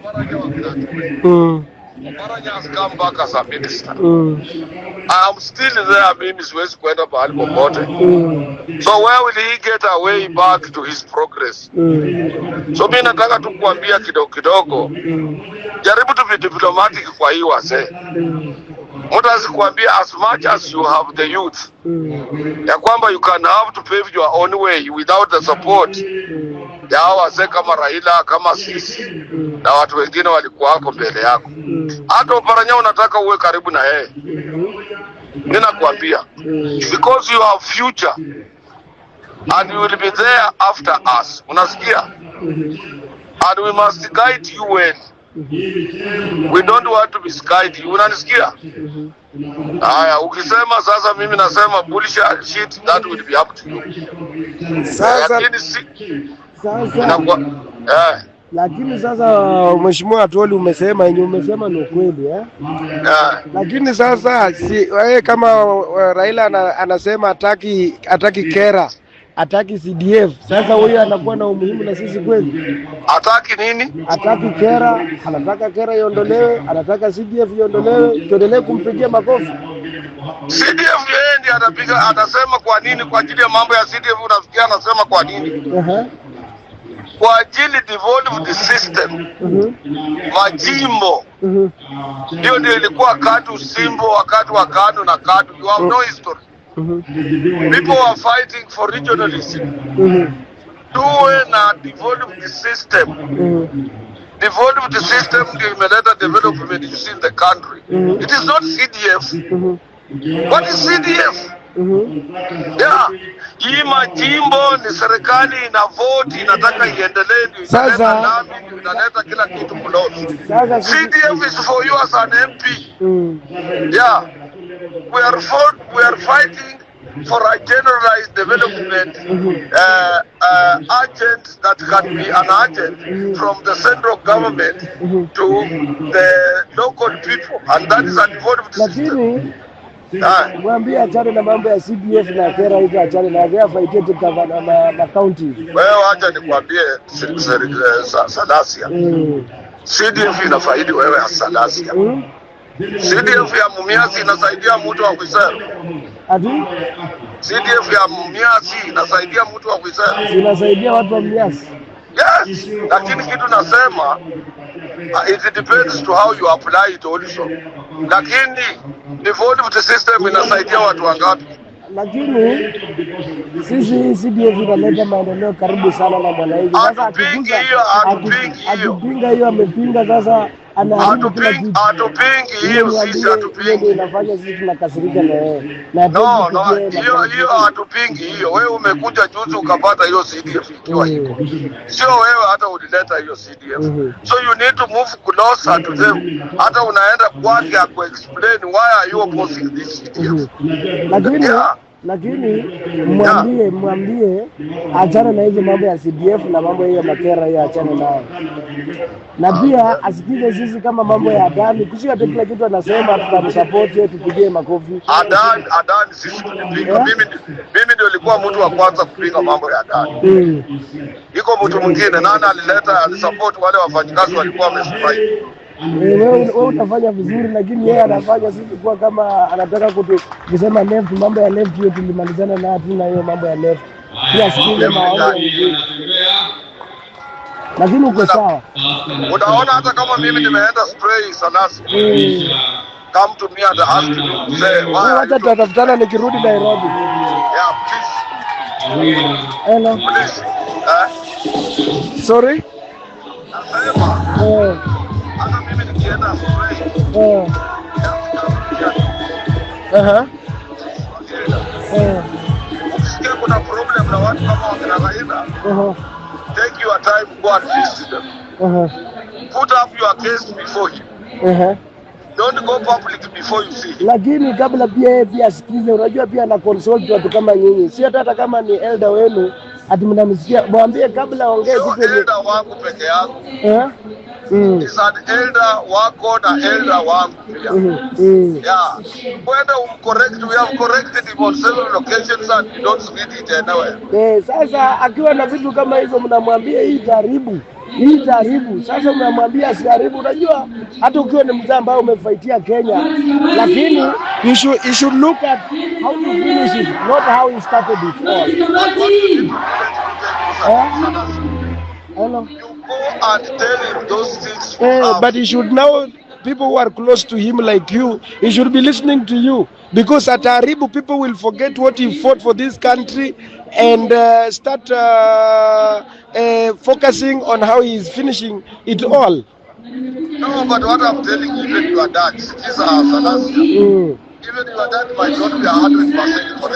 Oparanya wakina Atwoli. Oparanya has come back as a minister. I am still there, mimi siwezi kwenda pahali popote. So where will he get a way back to his progress? So mi nataka tu kuambia kidogo kidogo, jaribu tu be diplomatic kwa hii wazee. Mtu asikuambia as much as you have the youth ya kwamba you can have to pave your own way without the support ya hao wazee kama Raila, kama sisi na watu wengine walikuwako mbele yako. Hata Oparanya unataka uwe karibu na yeye, mimi nakwambia, because you have future and you will be there after us. Unasikia? And we must guide you well. We don't want to misguide you. Unanisikia? Haya, ukisema sasa mimi nasema bullshit, that will be up to you. Sasa Lakini si sasa inakuwa lakini sasa, Mheshimiwa Atwoli, umesema yenye umesema ni ukweli, eh? Eh. Lakini sasa si wewe kama Raila anasema hataki KeRRA, hataki CDF. Sasa huyo anakuwa na umuhimu na sisi kweli? Hataki nini? Hataki KeRRA, anataka KeRRA iondolewe, anataka CDF iondolewe, tuendelee kumpigia makofi. CDF yeye ndiye atapiga, atasema kwa nini? Kwa ajili ya mambo ya CDF unafikia anasema kwa nini? Kwa ajili devolved system, majimbo. Hiyo ndio ilikuwa KATU simbo wakati wa KANU na KADU. You have no history. People are fighting for regionalism. Tuwe na devolved system. Devolved system ndio imeleta development you see in the country. It is not CDF. What is CDF? Yeah. Hii majimbo ni serikali ina vote, inataka iendelee, ndio inaleta lami, ndio inaleta kila kitu close. Sasa CDF is for you as an MP. Yeah. We are fighting for a generalized development agent that can be an agent from the central government to the local people, and that is a devolved system. Lakini Ah. mwambie achane na mambo ya CDF na KeRRA hizo, achane na yeye, afaitie tu gavana na county. Wewe wacha nikwambie, Salasia. CDF inafaidi wewe Salasia. CDF ya Mumias inasaidia mtu wa Khwisero. Ati? CDF ya Mumias inasaidia mtu wa Khwisero. Inasaidia watu wa Mumias. Yes, lakini kitu nasema, it depends to how you apply it also. Lakini devolved system inasaidia watu wangapi? Lakini sisi hii CDF inaleta maendeleo karibu sana na mwananchi. Sasa Hatupingi akigusa hiyo, hatupingi hiyo. Akipinga hiyo, amepinga, sasa anaharibu kila Hatupingi, kitu. hatupingi hiyo sisi, Hiyo ndio hatupingi. inafanya sisi tunakasirika na yeye. Na No, hatuwezi no, kupigia yeye hiyo makofi. hiyo hatupingi hiyo. Wewe umekuja juzi ukapata hiyo CDF ikiwa iko. Sio wewe hata ulileta hiyo CDF. So you need to move closer to them. Hata unaenda kwake aku-explain why are you opposing this CDF. Lakini lakini mwambie achane na hizo mambo ya CDF na mambo hiyo ya maKeRRA hiyo, achane nayo. Na pia asikize sisi kama mambo ya Adani, kushika hata kila kitu anasema tunamsupport yeye, tupigie makofi. Adani, Adani sisi tulipinga. Yeah. Mimi ndio nilikuwa mtu wa kwanza kupinga mambo ya Adani. Iko mtu mwingine nani alileta, alisupport wale wafanyikazi walikuwa wamestrike? Eh, wewe utafanya vizuri, lakini yeye anafanya sisi kuwa kama anataka kusema left, mambo ya left hiyo tulimalizana na hatuna hiyo mambo ya left. Pia sikize Left maoni ya gani? wengine. Lakini uko sawa. Unaona hata kama mimi nimeenda stray, Salasi. Come to me and ask me, say, why Wewe are wacha you talking? tutatafutana nikirudi Nairobi. Yeah, please, Hello. Please. Eh? Sorry? Nasema hata mimi nikienda stray, just come to me and Ukisikia kuna problem na watu kama wakina Raila, take your time, go and visit them. Put up your case before him. Don't go public before you see him. Lakini kabla pia yeye pia asikize, unajua pia ana consult watu kama nyinyi, si hata kama ni elder wenu ati mnamsikia, mwambie kabla aongee Sio kitu yenye elder wangu peke yangu. Eh? Is an elder wako na elder wangu pia. Yeah. Kwenda umcorrect, we have corrected him on several occasions and you don't read it anywhere. Eh, sasa akiwa na vitu kama hizo mnamwambia hii itaharibu. Hii itaharibu. Sasa umemwambia asiharibu. Unajua hata ukiwa ni mzee ambaye umefightia Kenya, lakini you should look at how to finish it, not how you started it all. But what you need to Eh? do, Hello. you go and tell him those things you Eh, have. but he should now, people who are close to him like you, he should be listening to you, because ataharibu, people will forget what he fought for this country and start focusing on how he is finishing it all. No, but what I'm telling you, even your dad, Sikiza Salasya, even your dad might not be 100% correct.